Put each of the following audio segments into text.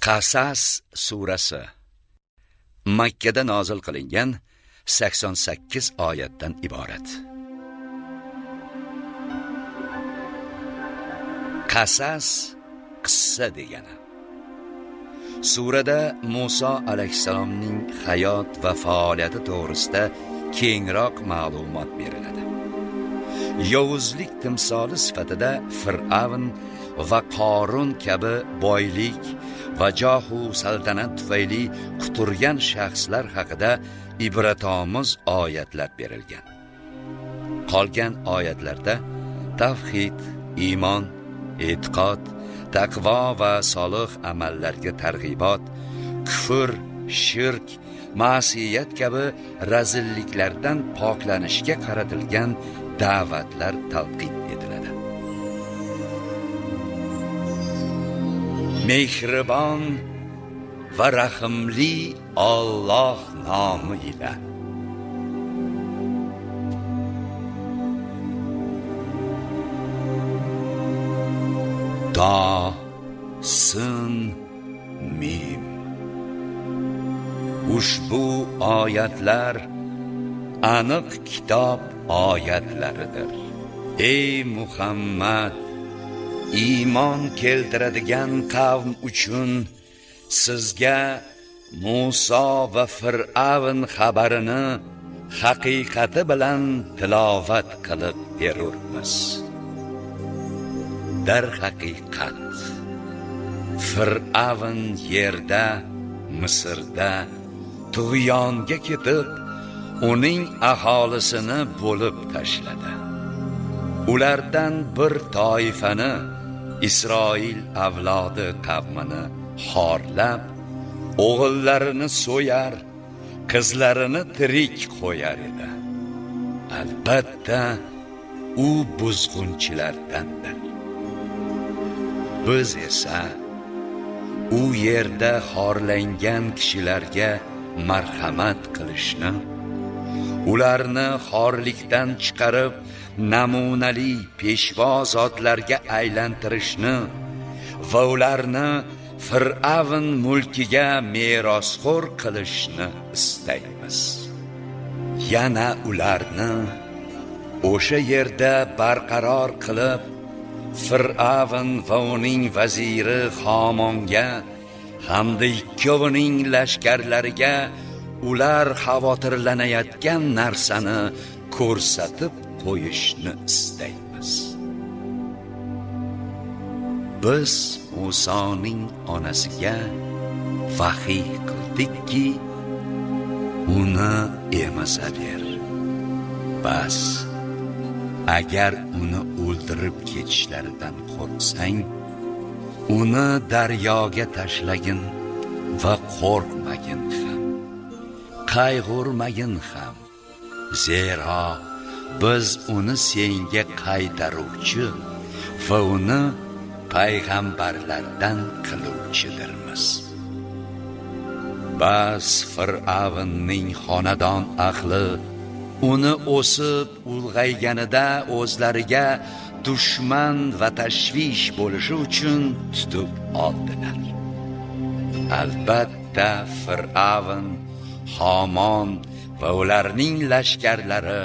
Qasas surasi Makkada nozil qilingan 88 oyatdan iborat. Qasas qissa degani. Surada Musa alayhissalomning hayot va faoliyati to'g'risida kengroq ma'lumot beriladi. Yovuzlik timsoli sifatida Fir'avn va Qorun kabi boylik va johu saltanat tufayli quturgan shaxslar haqida ibratomuz oyatlar berilgan. Qolgan oyatlarda tavhid, iymon, e'tiqod, taqvo va solih amallarga targ'ibot, kufr, shirk, ma'siyat kabi razilliklardan poklanishga qaratilgan da'vatlar talqin etiladi. Mehribon va rahimli Alloh nomi ila. Ta, Sin, Mim. Ushbu oyatlar aniq kitob oyatlaridir. Ey Muhammad, iymon keltiradigan qavm uchun sizga Musa va Fir'avn xabarini haqiqati bilan tilovat qilib berurmiz. Darhaqiqat, Fir'avn yerda, Misrda tug'yonga ketib, uning aholisini bo'lib tashladi. Ulardan bir toifani, Isroil avlodi qavmini xorlab, o'g'illarini so'yar, qizlarini tirik qo'yar edi. Albatta, u buzg'unchilardandir. Biz esa u yerda xorlangan kishilarga marhamat qilishni, ularni xorlikdan chiqarib namunali peshvo zotlarga aylantirishni va ularni Fir'avn mulkiga merosxo'r qilishni istaymiz. Yana ularni o'sha yerda barqaror qilib, Fir'avn va uning vaziri Xomonga hamda ikkovining lashkarlariga ular xavotirlanayotgan narsani ko'rsatib qo'yishni istaymiz. Biz Musoning onasiga vahiy qildikki, uni emizaver. Bas, agar uni o'ldirib ketishlaridan qo'rqsang, uni daryoga tashlagin va qo'rqmagin ham, qayg'urmagin ham, zero biz uni senga qaytaruvchi va uni payg'ambarlardan qiluvchidirmiz. Bas, Fir'avnning xonadon ahli uni o'sib ulg'ayganida o'zlariga dushman va tashvish bo'lishi uchun tutib oldilar. Albatta, Fir'avn, Homon va ularning lashkarlari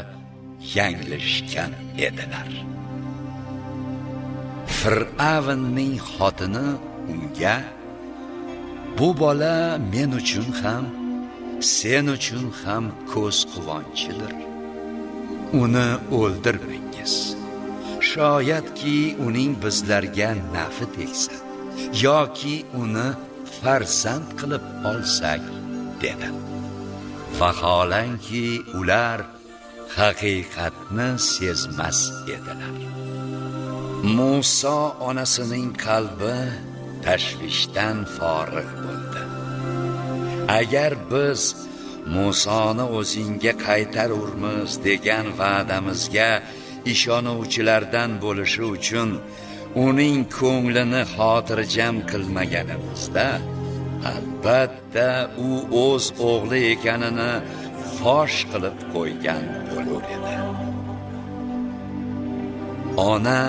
yanglishgan edilar. Fir'avnning xotini unga: "Bu bola men uchun ham, sen uchun ham ko'z quvonchidir. Uni o'ldirmangiz. Shoyatki uning bizlarga nafi tegsa yoki uni farzand qilib olsak", dedi. Vaholanki ular haqiqatni sezmas edilar. Musa onasining qalbi tashvishdan forig' bo'ldi. Agar biz Musoni o'zingga qaytarurmiz degan va'damizga ishonuvchilardan bo'lishi uchun uning ko'nglini xotirjam qilmaganimizda, albatta u o'z o'g'li ekanini fosh qilib qo'ygan bo'lur edi. Ona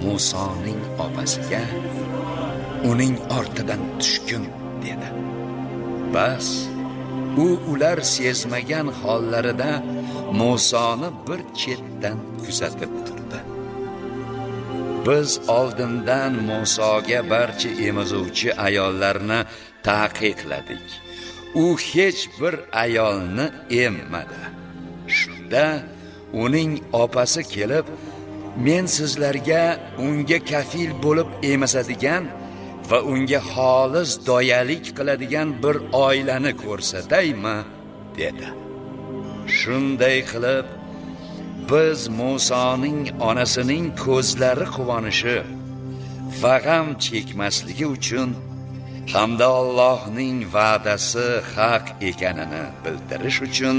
Musoning opasiga uning ortidan tushgin dedi. Bas, u ular sezmagan hollarida Musoni bir chetdan kuzatib turdi. Biz oldindan Musoga barcha emizuvchi ayollarni taqiqladik. U hech bir ayolni emmadi. Shunda uning opasi kelib, men sizlarga unga kafil bo'lib emizadigan va unga xolis doyalik qiladigan bir oilani ko'rsataymi, dedi. Shunday qilib biz Musoning onasining ko'zlari quvonishi va g'am chekmasligi uchun hamda Allohning va'dasi haq ekanini bildirish uchun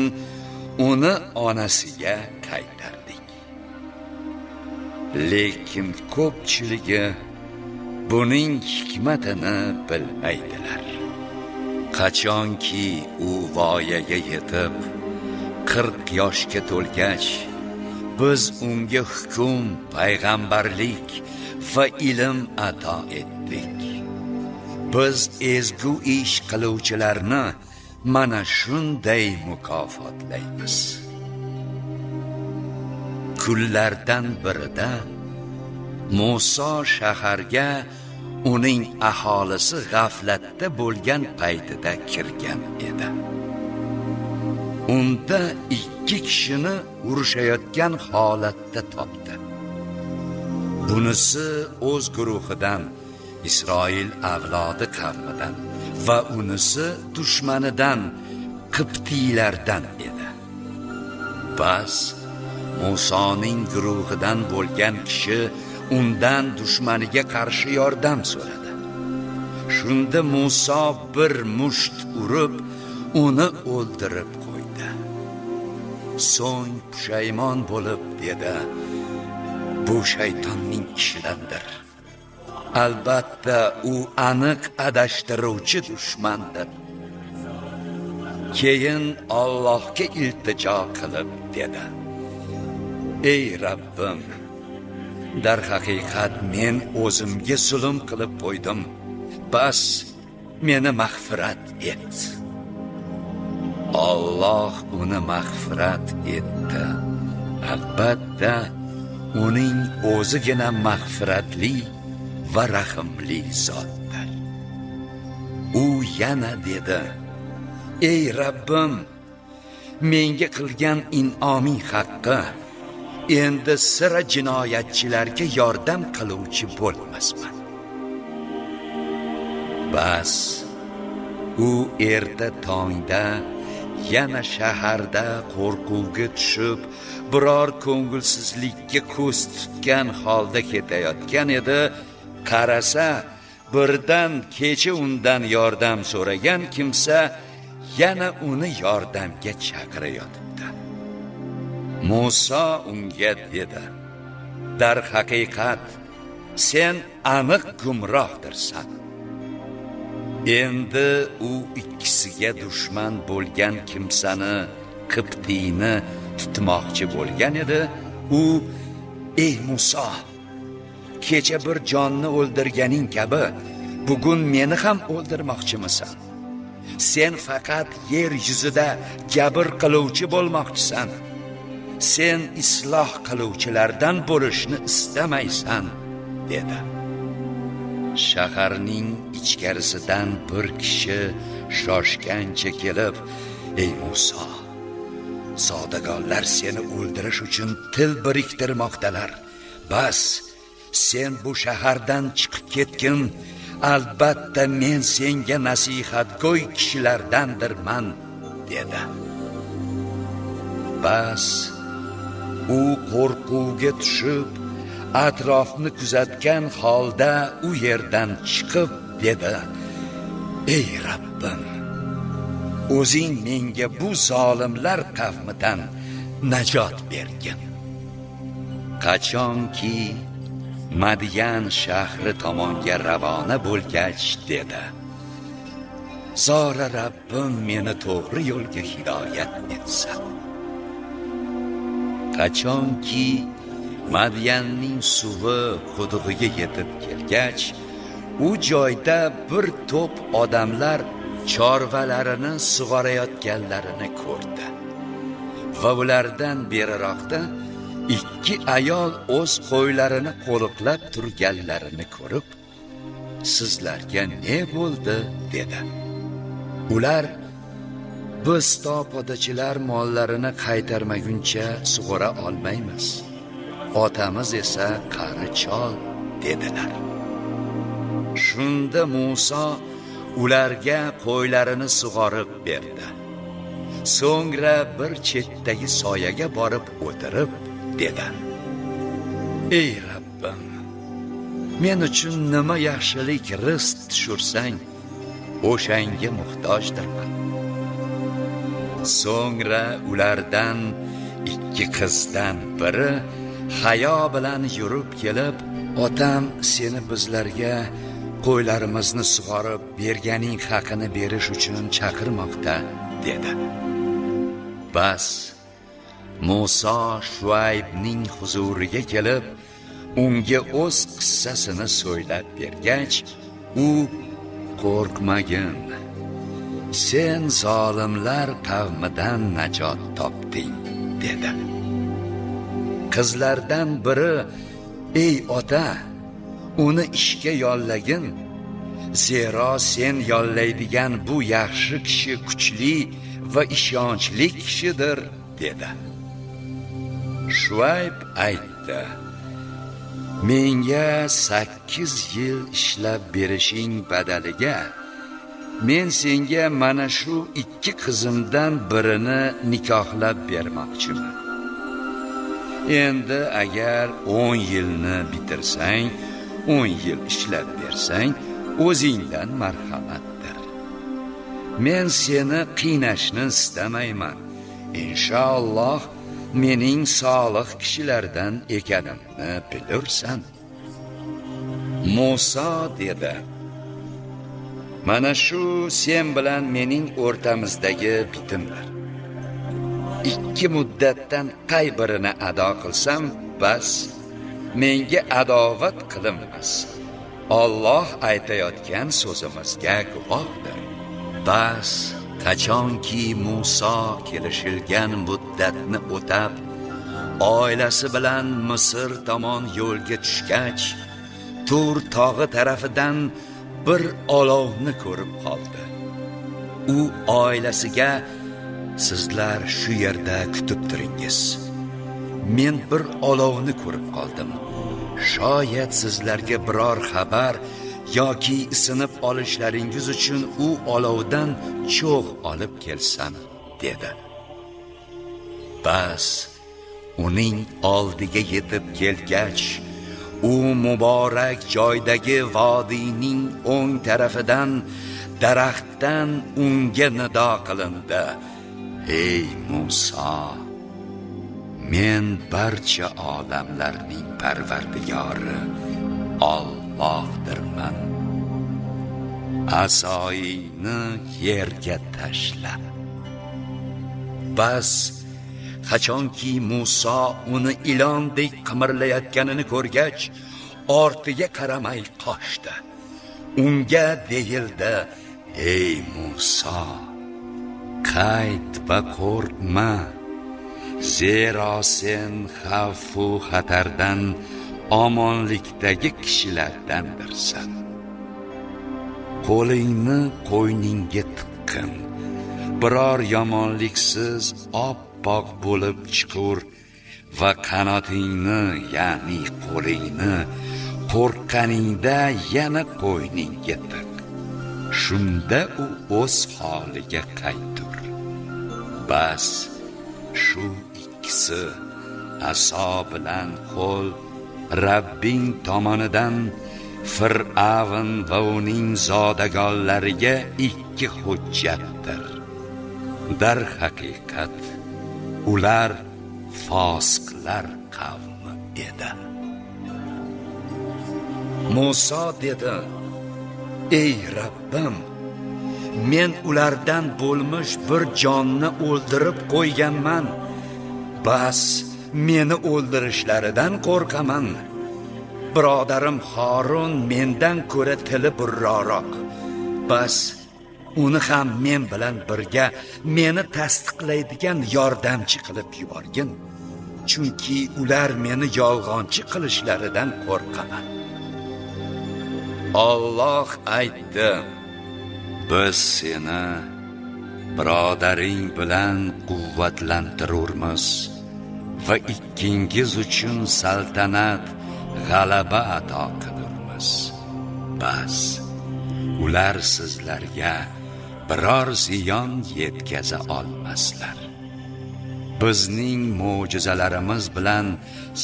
uni onasiga qaytardik. Lekin ko'pchiligi buning hikmatini bilmaydilar. Qachonki u voyaga yetib 40 yoshga to'lgach, biz unga hukm, payg'ambarlik va ilm ato etdik. Biz ezgu ish qiluvchilarni mana shunday mukofotlaymiz. Kunlardan birida Muso shaharga uning aholisi g'aflatda bo'lgan paytida kirgan edi. Unda ikki kishini urushayotgan holatda topdi. Bunisi o'z guruhidan, Isroil avlodi qavmidan va unisi dushmanidan, Qibtiylardan edi. Bas, Musoning guruhidan bo'lgan kishi undan dushmaniga qarshi yordam so'radi. Shunda Muso bir musht urib, uni o'ldirib qo'ydi. So'ng pushaymon bo'lib dedi: bu shaytonning ishidandir. Albatta u aniq adashtiruvchi dushmandir. Keyin Allohga iltijo qilib dedi: ey Rabbim, darhaqiqat men o'zimga zulm qilib qo'ydim. Bas, meni mag'firat et. Alloh uni mag'firat etdi. Albatta uning o'zigina mag'firatli va rahimli zotdir. U yana dedi: ey Rabbim, menga qilgan in'oming haqqi, endi sira jinoyatchilarga yordam qiluvchi bo'lmasman. Bas, u erta tongda yana shaharda qo'rquvga tushib, biror ko'ngilsizlikka ko'z tutgan holda ketayotgan edi. Qarasa, birdan kecha undan yordam so'ragan kimsa yana uni yordamga chaqirayotibdi. Muso unga dedi: darhaqiqat sen aniq gumrohdirsan. Endi u ikkisiga dushman bo'lgan kimsani, Qibtiyni tutmoqchi bo'lgan edi. U: ey Muso, kecha bir jonni o'ldirganing kabi bugun meni ham o'ldirmoqchimisan? Sen faqat yer yuzida jabr qiluvchi bo'lmoqchisan. Sen isloh qiluvchilardan bo'lishni istamaysan, dedi. Shaharning ichkarisidan bir kishi shoshgancha kelib, ey Muso, zodagonlar seni o'ldirish uchun til biriktirmoqdalar. Bas, sen bu shahardan chiqib ketgin. Albatta men senga nasihatgo'y kishilardandirman, dedi. Bas, u qo'rquvga tushib, atrofni kuzatgan holda u yerdan chiqib dedi: ey Rabbim, o'zing menga bu zolimlar qavmidan najot bergin. Qachonki Madyan shahri tomonga ravona bo'lgach dedi: zora Rabbim meni to'g'ri yo'lga hidoyat etsin. Qachonki Madyanning suvi qudug'iga yetib kelgach, u joyda bir to'p odamlar chorvalarini sug'orayotganlarini ko'rdi. Va ulardan beriroqda ikki ayol o'z qo'ylarini qo'riqlab turganlarini ko'rib, "Sizlarga ne bo'ldi?" dedi. Ular, "Biz to podachilar mollarini qaytarmaguncha sug'ora olmaymiz. Otamiz esa qari chol" dedilar. Shunda Musa ularga qo'ylarini sug'orib berdi. So'ngra bir chetdagi soyaga borib o'tirib dedi: "Ey Rabbim, men uchun nima yaxshilik rizq tushursang, o'shanga muhtojdirman." So'ngra ulardan ikki qizdan biri hayo bilan yurib kelib, "Otam seni bizlarga qo'ylarimizni sug'orib berganing haqini berish uchun chaqirmoqda" dedi. Bas, Musa Shuaybning huzuriga kelib, unga o'z qissasini so'ylab bergach, u, "Qo'rqmagin, sen zolimlar qavmidan najot topding" dedi. Qizlardan biri, "Ey ota, uni ishga yollagin, zero sen yollaydigan bu yaxshi kishi kuchli va ishonchli kishidir" dedi. Shuayb aytdi: "Menga 8 yil ishlab berishing badaliga men senga mana shu ikki qizimdan birini nikohlab bermoqchiman. Endi agar 10 yilni bitirsang, 10 yil ishlab bersang, o'zingdan marhamatdir. Men seni qiynashni istamayman. Inshaalloh mening solih kishilardan ekanimni bilursan." Musa dedi: "Mana shu sen bilan mening o'rtamizdagi bitimdir. Ikki muddatdan qay birini ado qilsam, bas, menga adovat qilinmas. Alloh aytayotgan so'zimizga guvohdir." Bas, qachonki Musa kelishilgan muddatni o'tab, oilasi bilan Misr tomon yo'lga tushgach, Tur tog'i tarafidan bir olovni ko'rib qoldi. U oilasiga, "Sizlar shu yerda kutib turingiz. Men bir olovni ko'rib qoldim. Shoyat sizlarga biror xabar yoki isinib olishlaringiz uchun u olovdan cho'g' olib kelsam" dedi. Bas, uning oldiga yetib kelgach, u muborak joydagi vodiyning o'ng tarafidan daraxtdan unga nido qilindi: "Ey Musa, men barcha olamlarning parvardigori Allohdirman. Asoyingni yerga tashla." Bas, qachonki Musa uni ilondek qimirlayotganini ko'rgach, ortiga qaramay qochdi. Unga deyildi: "Ey Musa, qayt va qo'rqma, zero sen xavfu xatardan omonlikdagi kishilardandirsan. Qo'lingni qo'yningga tiqqin, biror yomonliksiz oppoq bo'lib chiqur va qanotingni, ya'ni qo'lingni qo'rqqaningda yana qo'yningga tiq. Shunda u o'z holiga qaytur. Bas, shu ikkisi, aso bilan qo'l, Rabbing tomonidan Fir'avn va uning zodagonlariga ikki hujjatdir. Darhaqiqat ular fosiqlar qavmi edi." Musa dedi: "Ey Rabbim, men ulardan bo'lmish bir jonni o'ldirib qo'yganman. Bas, meni o'ldirishlaridan qo'rqaman. Birodarim Horun mendan ko'ra tili burroroq. Bas, uni ham men bilan birga meni tasdiqlaydigan yordamchi qilib yuborgin. Chunki ular meni yolg'onchi qilishlaridan qo'rqaman. Alloh aytdi: Biz seni birodaring bilan quvvatlantirurmiz va ikkingiz uchun saltanat, g'alaba ato qilurmiz. Bas, ular sizlarga biror ziyon yetkaza olmaslar. Bizning mo'jizalarimiz bilan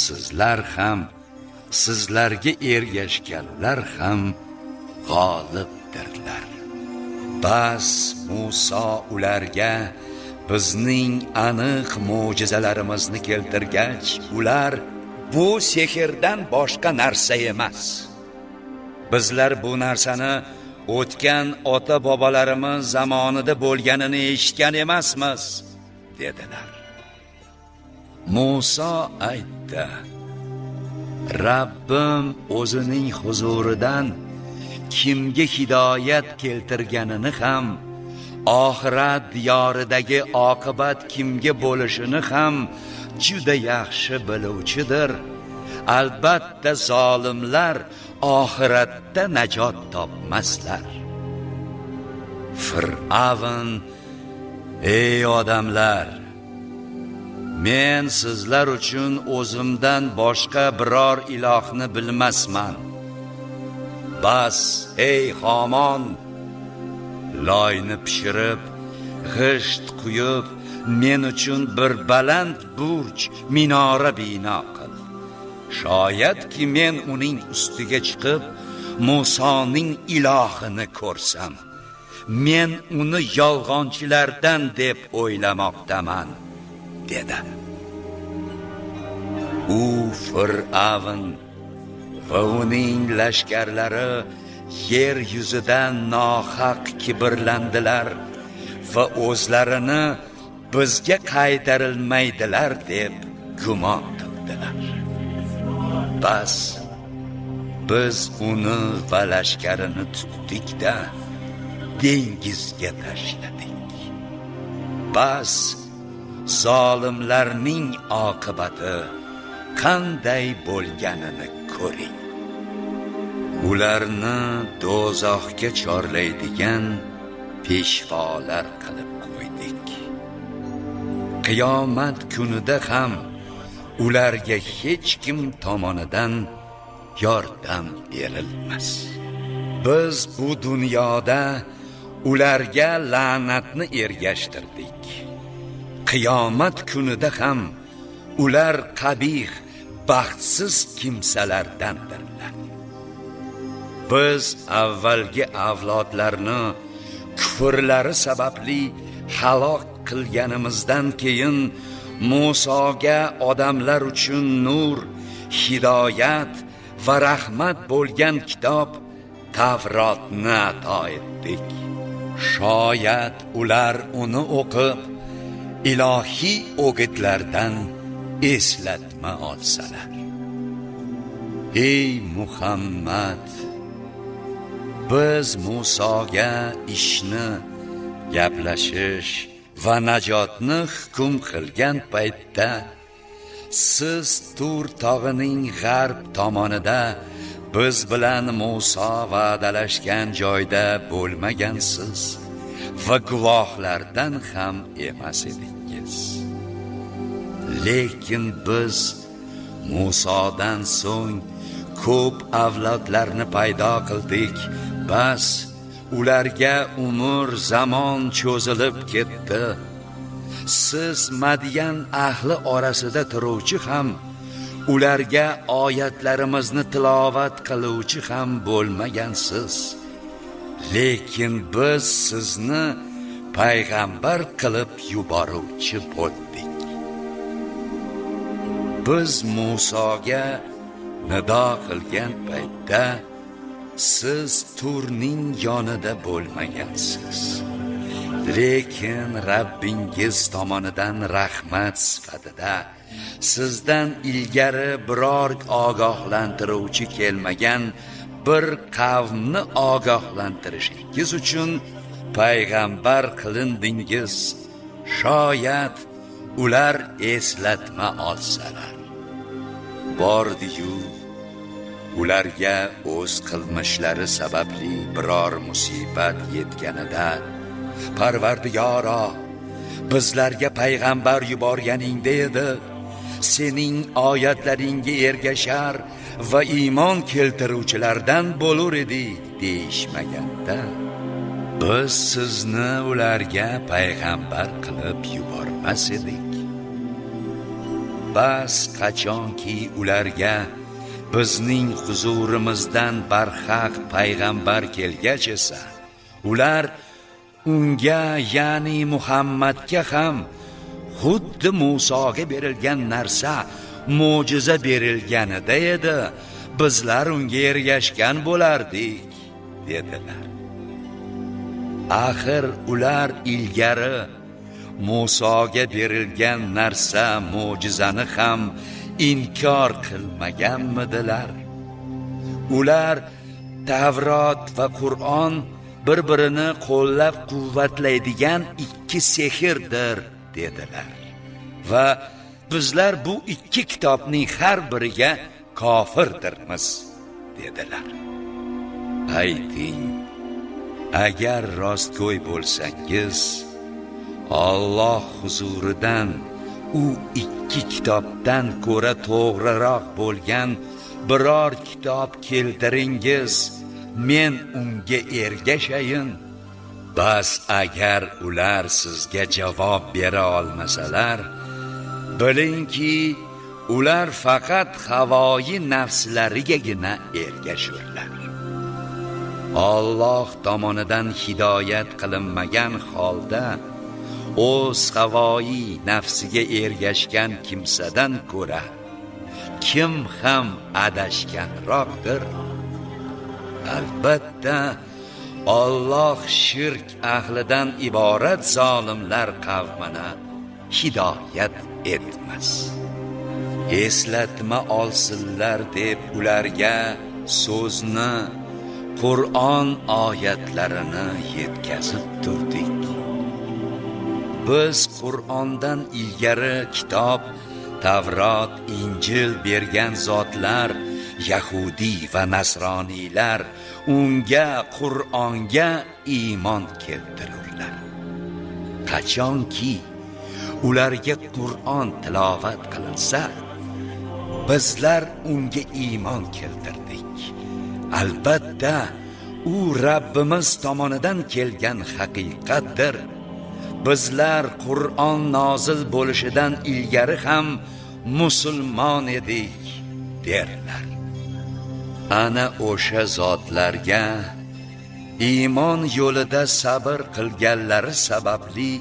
sizlar ham, sizlarga ergashganlar ham g'olibdirlar. Bas, Muso ularga bizning aniq mo'jizalarimizni keltirgach, ular bu sehrdan boshqa narsa emas. Bizlar bu narsani o'tgan ota-bobolarimiz zamonida bo'lganini eshitgan emasmiz, dedilar. Muso aytdi: Rabbim o'zining huzuridan kimga hidoyat keltirganini ham, oxirat diyoridagi oqibat kimga bo'lishini ham juda yaxshi biluvchidir. Albatta zolimlar oxiratda najot topmaslar. Fir'avn: Ey odamlar, men sizlar uchun o'zimdan boshqa biror ilohni bilmasman. Bas, ey Homon, loyni pishirib, g'isht quyib, men uchun bir baland burj, minora bino qil. Shoyatki men uning ustiga chiqib, Musoning ilohini ko'rsam, men uni yolg'onchilardan deb o'ylamoqdaman, dedi. U Fir'avn va uning lashkarlari yer yuzida nohaq kibrlandilar va o'zlarini bizga qaytarilmaydilar deb gumon qildilar. Bas, biz uni va lashkarini tutdik-da, dengizga tashladik. Bas, zolimlarning oqibati qanday bo'lganini ko'ring. Ularni do'zaxga chorlaydigan peshvolar qilib qo'ydik. Qiyomat kunida ham ularga hech kim tomonidan yordam berilmas. Biz bu dunyoda ularga la'natni ergashtirdik. Qiyomat kunida ham ular qabih, baxtsiz kimsalardandirlar. Biz avvalgi avlodlarni kufrlari sababli halok qilganimizdan keyin Musoga odamlar uchun nur, hidoyat va rahmat bo'lgan kitob Tavrotni ato etdik. Shoyat ular uni o'qib, ilohiy o'gitlardan eslatma olsalar. Ey Muhammad, biz Musoga ishni, gaplashish va najotni hukm qilgan paytda siz Tur tog'ining g'arb tomonida biz bilan Muso va'dalashgan joyda bo'lmagansiz va guvohlardan ham emas edingiz. Lekin biz Musodan so'ng ko'p avlodlarni paydo qildik. Bas, ularga umr zamon cho'zilib ketdi. Siz Madyan ahli orasida turuvchi ham, ularga oyatlarimizni tilovat qiluvchi ham bo'lmagansiz. Lekin biz sizni payg'ambar qilib yuboruvchi bo'ldik. Biz Musoga nido qilgan paytda siz Turning yonida bo'lmagansiz. Lekin Rabbingiz tomonidan rahmat sifatida sizdan ilgari biror ogohlantiruvchi kelmagan bir qavmni ogohlantirishingiz uchun payg'ambar qilindingiz. Shoyat ular eslatma olsalar. Bordi-yu ularga o'z qilmishlari sababli biror musibat yetganida, Parvardigoro, bizlarga payg'ambar yuborganingda edi, sening oyatlaringga ergashar va iymon keltiruvchilardan bo'lur edik deyishmaganda, biz sizni ularga payg'ambar qilib yubormas edik. Bas qachonki ularga bizning huzurimizdan barhaq payg'ambar kelgach esa, ular unga, ya'ni Muhammadga ham xuddi Musoga berilgan narsa mo'jiza berilganida edi, bizlar unga ergashgan bo'lardik, dedilar. Axir ular ilgari Musoga berilgan narsa mo'jizani ham inkor qilmaganmidilar? Ular Tavrot va Qur'on bir-birini qo'llab-quvvatlaydigan ikki sehrdir, dedilar. Va bizlar bu ikki kitobning har biriga kofirdirmiz, dedilar. Ayting, agar rostgo'y bo'lsangiz, Alloh huzuridan u ikki kitobdan ko'ra to'g'riroq bo'lgan biror kitob keltiringiz, men unga ergashayin. Bas agar ular sizga javob bera olmasalar, bilingki, ular faqat havoyi nafslarigagina ergashurlar. Alloh tomonidan hidoyat qilinmagan holda o'z havoyi nafsiga ergashgan kimsadan ko'ra kim ham adashganroqdir? Albatta, Alloh shirk ahlidan iborat zolimlar qavmini hidoyat etmas. Eslatma olsinlar deb ularga so'zni, Qur'on oyatlarini yetkazib turdik. Biz Qur'ondan ilgari kitob, Tavrot, Injil bergan zotlar, Yahudi va Nasroniylar unga, Qur'onga iymon keltirurlar. Qachonki ularga Qur'on tilovat qilinsa, bizlar unga iymon keltirdik. Albatta, u Rabbimiz tomonidan kelgan haqiqatdir. Bizlar Qur'on nozil bo'lishidan ilgari ham musulmon edik, derlar. Ana o'sha zotlarga iymon yo'lida sabr qilganlari sababli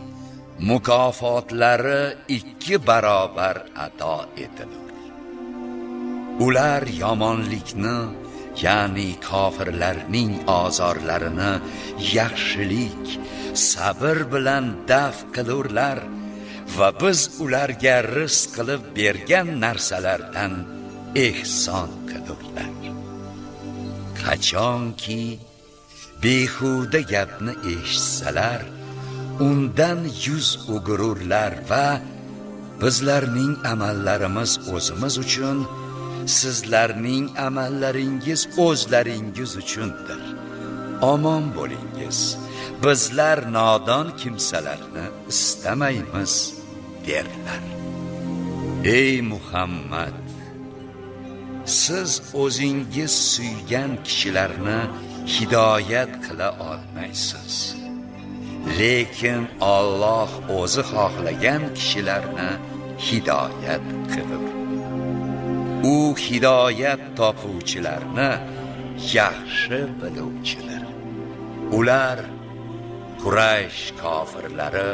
mukofotlari 2 barobar ato etilur. Ular yomonlikni, ya'ni kofirlarning ozorlarini yaxshilik, sabr bilan daf qilurlar va biz ularga rizq qilib bergan narsalardan ehson qilurlar. Qachonki behuda gapni eshitsalar, undan yuz o'girurlar va bizlarning amallarimiz o'zimiz uchun, sizlarning amallaringiz o'zlaringiz uchundir. Omon bo'lingiz. Bizlar nodon kimsalarni istamaymiz, derlar. Ey Muhammad, siz o'zingiz suygan kishilarni hidoyat qila olmaysiz. Lekin Alloh o'zi xohlagan kishilarni hidoyat qilur. U hidoyat topuvchilarni yaxshi biluvchidir. Ular Quraysh kofirlari: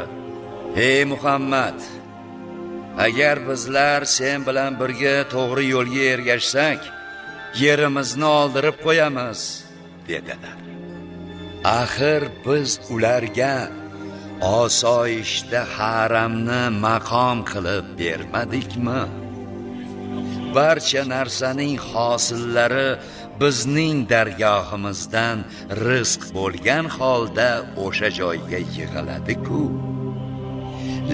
"Ey Muhammad, agar bizlar sen bilan birga to'g'ri yo'lga ergashsak, yerimizni oldirib qo'yamiz", dedilar. Axir biz ularga Osoyishta haramni maqom qilib bermadikmi? Barcha narsaning hosillari bizning dargohimizdan rizq bo'lgan holda o'sha joyga yig'iladi-ku.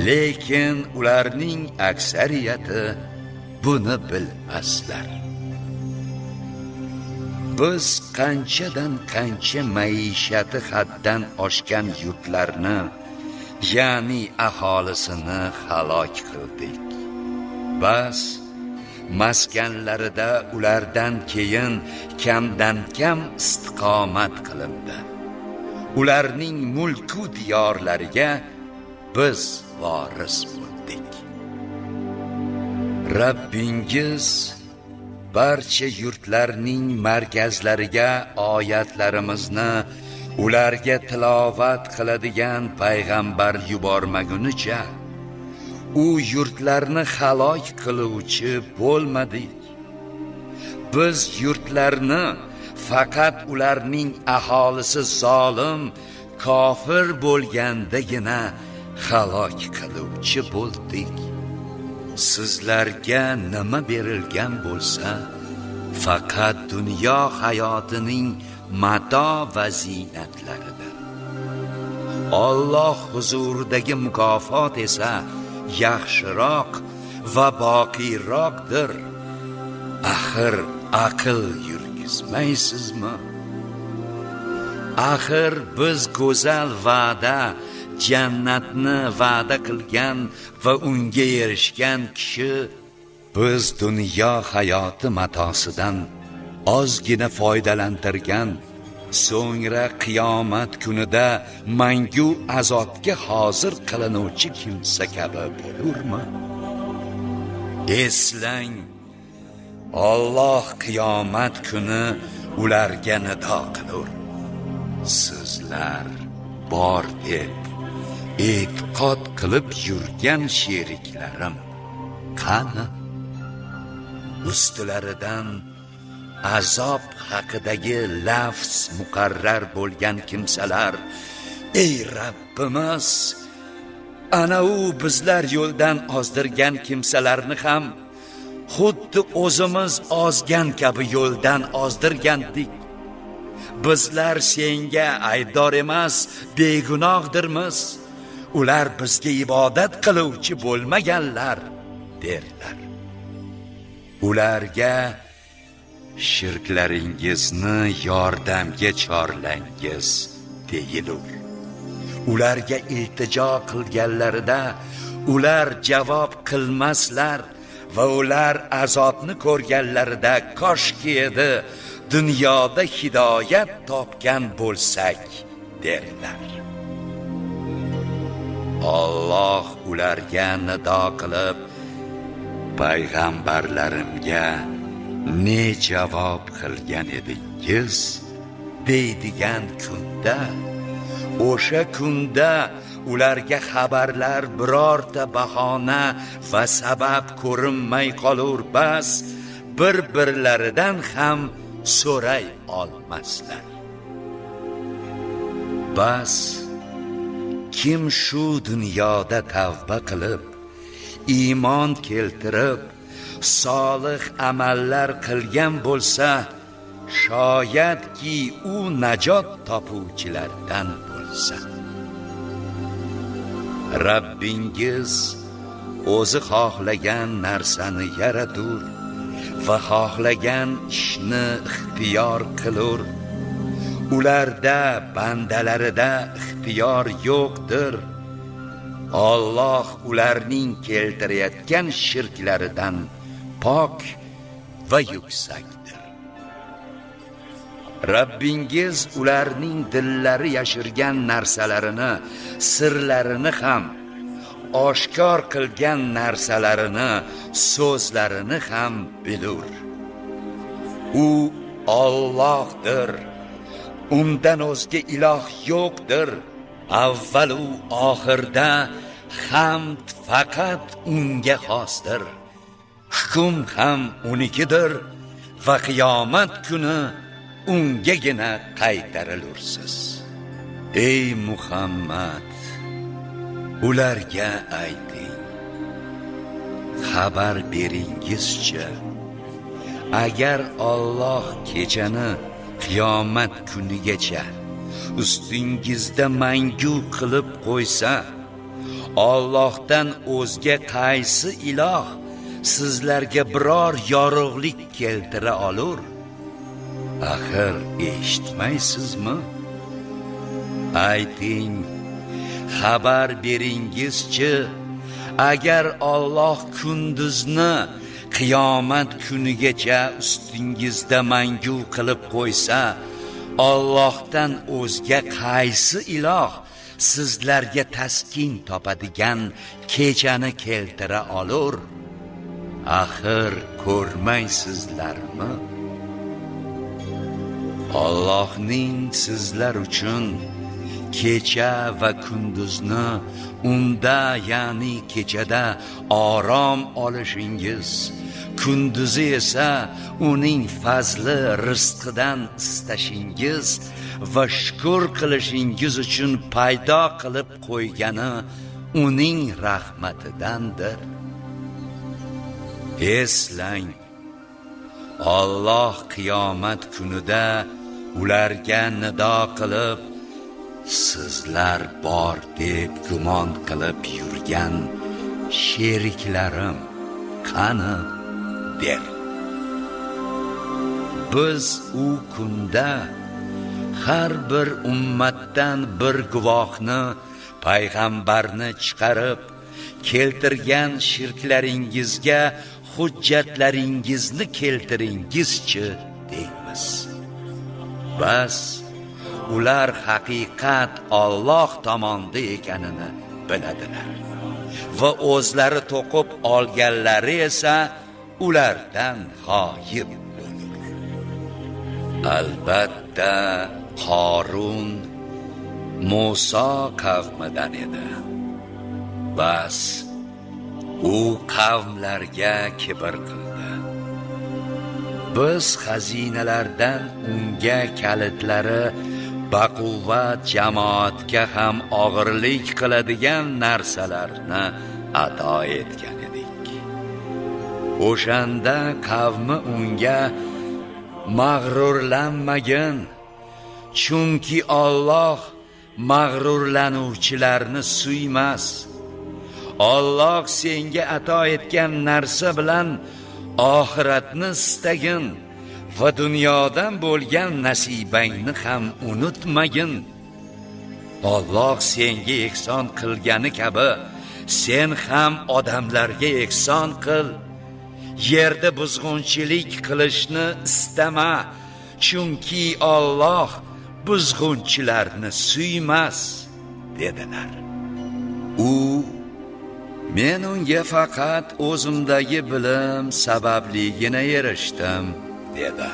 Lekin ularning aksariyati buni bilmaslar. Biz qanchadan qancha maishati haddan oshgan yurtlarni, ya'ni aholisini halok qildik. Bas maskanlarida ulardan keyin kamdan kam istiqomat qilindi. Ularning mulku diyorlariga biz voris bo'ldik. Rabbingiz barcha yurtlarning markazlariga oyatlarimizni ularga tilovat qiladigan payg'ambar yubormagunicha u yurtlarni halok qiluvchi bo'lmadik. Biz yurtlarni faqat ularning aholisi zolim, kofir bo'lgandagina halok qiluvchi bo'ldik. Sizlarga nima berilgan bo'lsa, faqat dunyo hayotining mato va ziynatlaridir. Alloh huzuridagi mukofot esa yaxshiroq va boqiyroqdir. Axir aql yurgizmaysizmi? Axir biz go'zal va'da, jannatni va'da qilgan va unga erishgan kishi biz dunyo hayoti matosidan ozgina foydalantirgan, so'ngra qiyomat kunida mangu azobga hozir qilinuvchi kimsa kabi bo'lurmi? Eslang, Alloh qiyomat kuni ularga nido qilur. Sizlar bor deb e'tiqod qilib yurgan sheriklarim qani? Ustilaridan azob haqidagi lafz muqarrar bo'lgan kimsalar, ey Rabbimiz, ana u bizlar yo'ldan ozdirgan kimsalarni ham xuddi o'zimiz ozgan kabi yo'ldan ozdirgandik. Bizlar senga aybdor emas, begunohdirmiz. Ular bizga ibodat qiluvchi bo'lmaganlar, derlar. Ularga shirklaringizni yordamga chorlangiz deyilur. Ularga iltijo qilganlarida ular javob qilmaslar va ular azobni ko'rganlarida koshki edi dunyoda hidoyat topgan bo'lsak, derlar. Alloh ularga nido qilib, payg'ambarlarimga ne javob qilgan edingiz deydigan kunda, o'sha kunda ularga xabarlar birorta bahona va sabab ko'rinmay qolur, bas bir-birlaridan ham so'ray olmaslar. Bas kim shu dunyoda tavba qilib, iymon keltirib, solih amallar qilgan bo'lsa, shoyatki u najot topuvchilardan bo'lsa. Rabbingiz o'zi xohlagan narsani yaratur va xohlagan ishni ixtiyor qilur. Ularda, bandalarida ixtiyor yo'qdir. Alloh ularning keltirayotgan shirklaridan pok va yuksakdir. Rabbingiz ularning dillari yashirgan narsalarini, sirlarini ham, oshkor qilgan narsalarini, so'zlarini ham bilur. U Allohdir. Undan o'zga iloh yo'qdir. Avval u oxirda hamd faqat unga xosdir. Hukm ham unikidir va qiyomat kuni ungagina qaytarilursiz. Ey Muhammad, Ularga ayting, xabar beringizchi, agar Alloh kechani qiyomat kunigacha ustingizda mangu qilib qo'ysa, Allohdan o'zga qaysi iloh sizlarga biror yorug'lik keltira olur? Axir eshitmaysizmi? Ayting, xabar beringizchi, agar Alloh kunduzni qiyomat kunigacha ustingizda mangu qilib qo'ysa, Allohdan o'zga qaysi iloh sizlarga taskin topadigan kechani keltira olur? Axir ko'rmaysizlarmi? Allohning sizlar uchun kecha va kunduzni unda, ya'ni kechada orom olishingiz, kunduzi esa uning fazli rizqidan istashingiz va shukr qilishingiz uchun paydo qilib qo'ygani uning rahmatidandir. Eslang, Alloh qiyomat kunida ularga nido qilib, sizlar bor deb gumon qilib yurgan sheriklarim qani der. Biz u kunda har bir ummatdan bir guvohni, payg'ambarni chiqarib, keltirgan shirklaringizga hujjatlaringizni keltiringizchi deymiz. Bas ular haqiqat Alloh tomonda ekanini biladilar va o'zlari to'qib olganlari esa ulardan g'oyib bo'lur. Albatta Qorun Muso qavmidan edi. Bas u qavmlarga kibr qildi. Biz xazinalardan unga kalitlari baquvvat jamoatga ham og'irlik qiladigan narsalarni ato etgan edik. O'shanda qavmi unga mag'rurlanmagin, chunki Alloh mag'rurlanuvchilarni suymas. Alloh senga ato etgan narsa bilan oxiratni istagin va dunyodan bo'lgan nasibangni ham unutmagin. Alloh senga ehson qilgani kabi sen ham odamlarga ehson qil. Yerda buzg'unchilik qilishni istama, chunki Alloh buzg'unchilarni suymas, dedilar. U men unga faqat o'zimdagi bilim sababligina erishdim, dedi.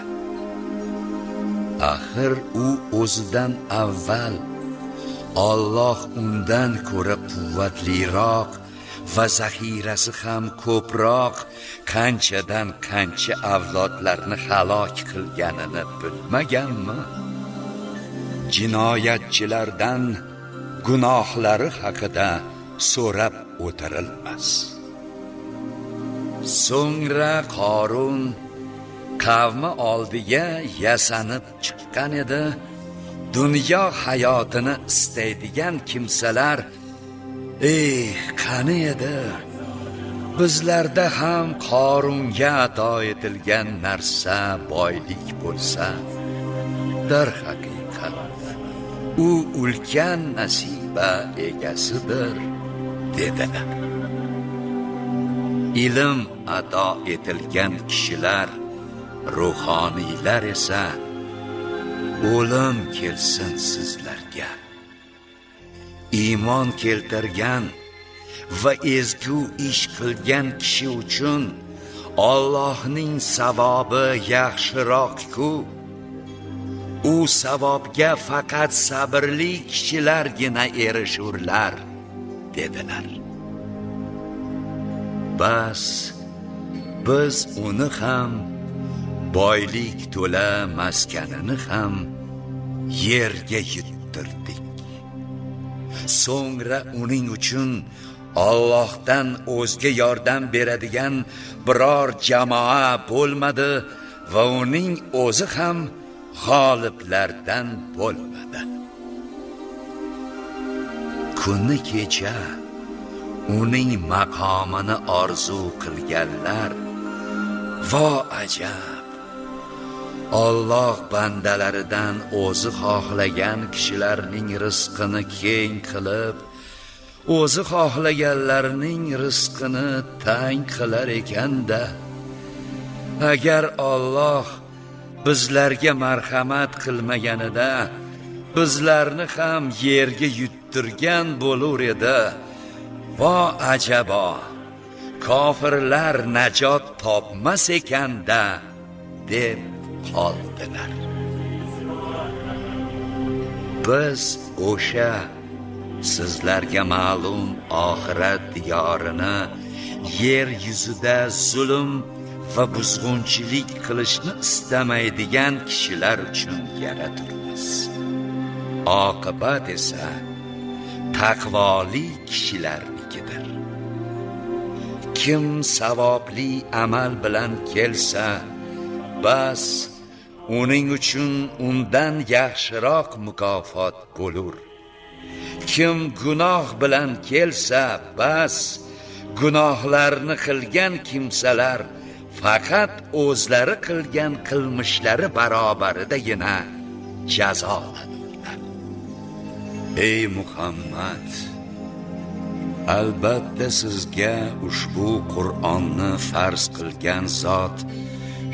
Axir u o'zidan avval Alloh undan ko'ra quvvatliroq va zaxirasi ham ko'proq qanchadan qancha avlodlarni halok qilganini bilmaganmi? Jinoyatchilardan gunohlari haqida so'rab o'tirilmas. So'ngra Qorun qavmi oldiga yasanib chiqqan edi. Dunyo hayotini istaydigan kimsalar, "Ey, qani edi bizlarda ham Qorunga ato etilgan narsa, boylik bo'lsa, darhaqiqat u ulkan nasiba egasidir", dedilar. Ilm ato etilgan kishilar, ruhoniylar esa, o'lim kelsin sizlarga. Iymon keltirgan va ezgu ish qilgan kishi uchun Allohning savobi yaxshiroq-ku. U savobga faqat sabrli kishilargina erishurlar, dedilar. Bas biz uni ham, boylik to'la maskanini ham yerga yuttirdik. So'ngra uning uchun Allohdan o'zga yordam beradigan biror jamoa bo'lmadi va uning o'zi ham g'oliblardan bo'lmadi. Kuni kecha uning maqomini orzu qilganlar, vo ajab, Alloh bandalaridan o'zi xohlagan kishilarning rizqini keng qilib, o'zi xohlaganlarning rizqini tang qilar ekanda. Agar Alloh bizlarga marhamat qilmaganida, bizlarni ham yerga yuttirgan bo'lur edi. Vo ajabo, kofirlar najot topmas ekanda, deb qoldilar. Biz o'sha sizlarga ma'lum oxirat diyorini yer yuzida zulm va buzg'unchilik qilishni istamaydigan kishilar uchun yaraturmiz. Oqibat esa taqvoli kishilarnikidir. Kim savobli amal bilan kelsa, bas uning uchun undan yaxshiroq mukofot bo'lur. Kim gunoh bilan kelsa, bas gunohlarni qilgan kimsalar faqat o'zlari qilgan qilmishlari barobaridagina jazolanurlar. Ey Muhammad, albatta sizga ushbu Qur'onni farz qilgan zot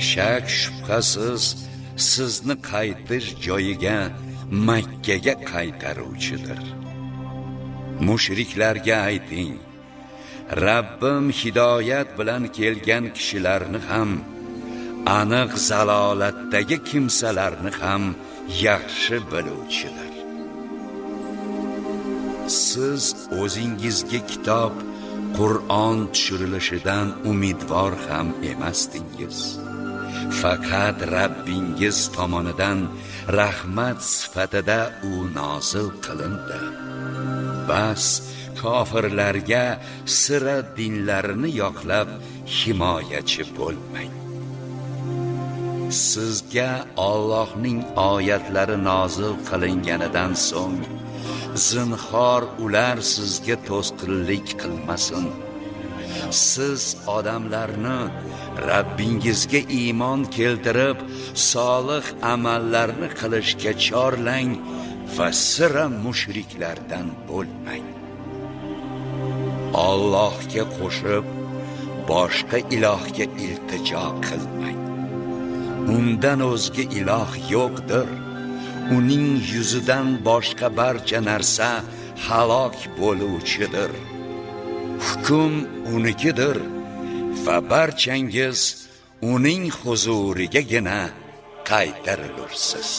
shak shubhasiz sizni qaytish joyiga, Makkaga qaytaruvchidir. Mushriklarga ayting, Rabbim hidoyat bilan kelgan kishilarni ham, aniq zalolatdagi kimsalarni ham yaxshi biluvchidir. Siz o'zingizga kitob, Qur'on tushirilishidan umidvor ham emasdingiz. Faqat Rabbingiz tomonidan rahmat sifatida u nozil qilindi. Bas kofirlarga sira dinlarini yoqlab himoyachi bo'lmang. Sizga Allohning oyatlari nozil qilinganidan so'ng zinhor ular sizga to'sqinlik qilmasin. Siz odamlarni Rabbingizga iymon keltirib, solih amallarni qilishga chorlang va sira mushriklardan bo'lmang. Allohga qo'shib boshqa ilohga iltijo qilmang. Undan o'zga iloh yo'qdir. Uning yuzidan boshqa barcha narsa halok bo'luvchidir. Hukm unikidir va barchangiz uning huzurigagina qaytarilursiz.